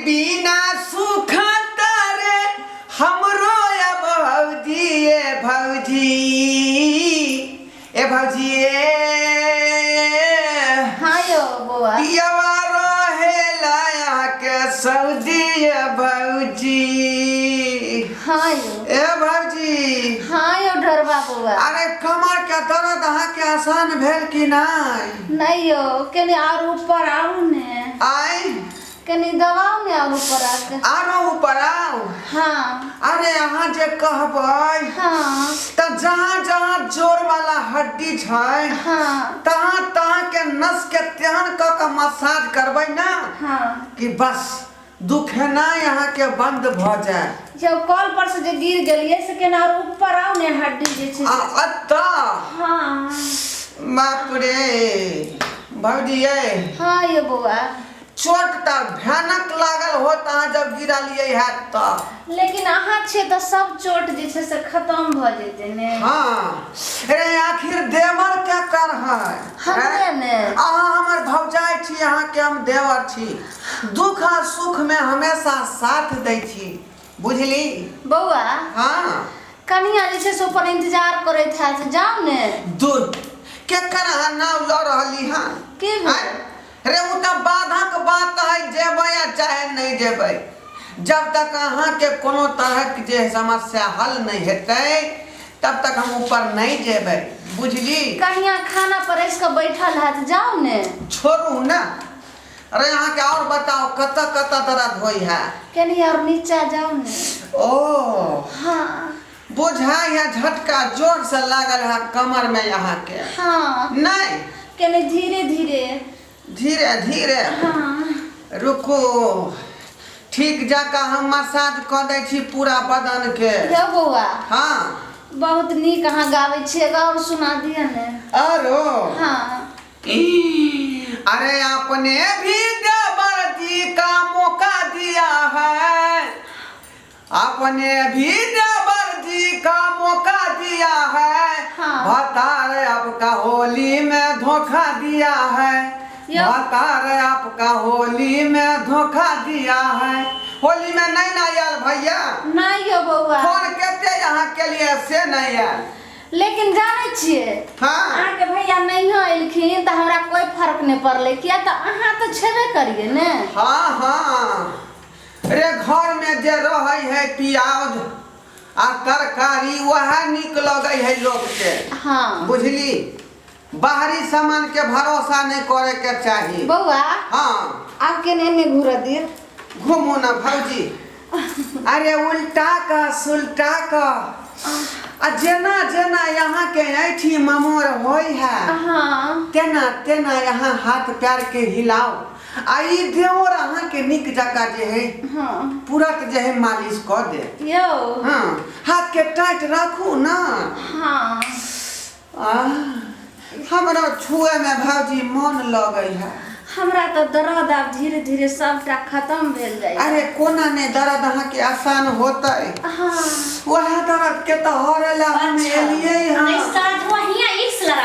बिना सुख तारे हमरो या भौजी ए भौजी ए भौजी ए। हाँ यौ बौआ। पियवा रहेला के सऊदी ए भौजी। हाँ यौ। ए भौजी। हाँ यौ ढोरबा बौआ। अरे कमर के दर्द अहाँके आसान भेल कि नहि? नहीं यौ, कनि आर ऊपर आउ ने। आइ कनि दबाउ ने आर ऊपर आके। आरो ऊपर आउ? हाँ। अरे अहाँ जे कहबै हाँ तऽ जहाँ जहाँ जोर वाला हड्डी छै हाँ तहाँ तहाँ के नस के तेहन कऽ के मसाज करबै ना हाँ कि बस दुखेनाइ अहाँके बंद भऽ जाय। जब कल पर से जे गिर गेलियै से केना आर ऊपर आउ ने हड्डी जे छै आ से। अतऽ हाँ। बाप रे भौजी ये। हाँ यो बौआ। चोट तऽ भयानक लागल होत अहाँ जब गिरलियै हैत तऽ। लेकिन अहाँ छियै तऽ सब चोट जे छै से खत्म भऽ जेतै ने। हाँ रे आखिर देवर के कर है? हमरे ने। अहाँ हमर भौजाई छी, अहाँके हम देवर छी, दुख आ सुख में हमेशा साथ दै छी, बुझली बौआ? हाँ। कनिया जे छै से ऊपर इंतजार करैत हैत, जाउ ने। दूर केकर अहाँ नाम लऽ रहली हँ? की भेल? आँय? रे ओ तऽ बाधक बात है, जेबै आ चाहे नहि जेबै, जब तक अहाँके कोनो तरहक जे समस्या हल नहि हेतै तब तक हम ऊपर नहि जेबै, बुझली? कनिया खाना परसि कऽ बैठल हैत, जाउ ने। छोड़ू ने। अरे अहाँके आओर बताउ कतऽ कतऽ दर्द होइ है? कनि आओर नीचा जाउ ने। ओ हाँ। बुझाइ है झटका जोर से लागल है कमर में अहाँके। हाँ। नहीं। कनि धीरे धीरे। धीरे धीरे। हाँ। रुकू, ठीक जकाँ हम मसाज कऽ दै छी पूरा बदन के। यौ बौआ। हाँ। बहुत नीक अहाँ गाबै छियै, एगो आओर सुना दिअ ने। आरो? हाँ। अरे आपने भी देवर जी का मौका दिया है, आपने भी देवर जी का मौका दिया है। हाँ। भतार आपका होली में धोखा दिया है। यो। भतार आपका होली में धोखा दिया है। होली में नहीं ना आयल भैया? नहीं यो बौआ। फोन केते यहाँ के लिए से नहीं आयल। लेकिन जानै छियै? हाँ। अहाँके भैया नहियो एलखिन तऽ हमरा कोई फर्क नहि पड़लै, किया तऽ अहाँ तऽ छेबे करियै ने। हाँ हाँ, रे घर में जे रहै है प्याज आ तरकारी वएह नीक लगै है लोग के। हाँ। बुझली, बाहरी सामान के भरोसा नहीं करे के चाही। बौआ। हाँ। आब केने एने घूरऽ दिअ। घूमू ना भौजी। अरे उल्टा का सुलटा का आ जेना जेना यहाँ के ऐठी ममोर होय है हाँ तेना तेना यहाँ हाथ पैर के हिलाओ आ ई देवर अहाँ के नीक जकाँ जे है हाँ पूरक जे है मालिश कऽ दे। यौ। हाँ, हाथ के टाइट राखू ना। हाँ। आह, हमरा छुए में भौजी मन लगै है। हमरा तऽ दर्द आब धीरे धीरे सबटा खत्म भेल जाइ। अरे कोना ने दर्द अहाँ के आसान होतै? हाँ। वएह दर्द के तऽ हरे ला हम अच्छा। एलियै हँ। नहीं साथ वहीं इस लड़ा।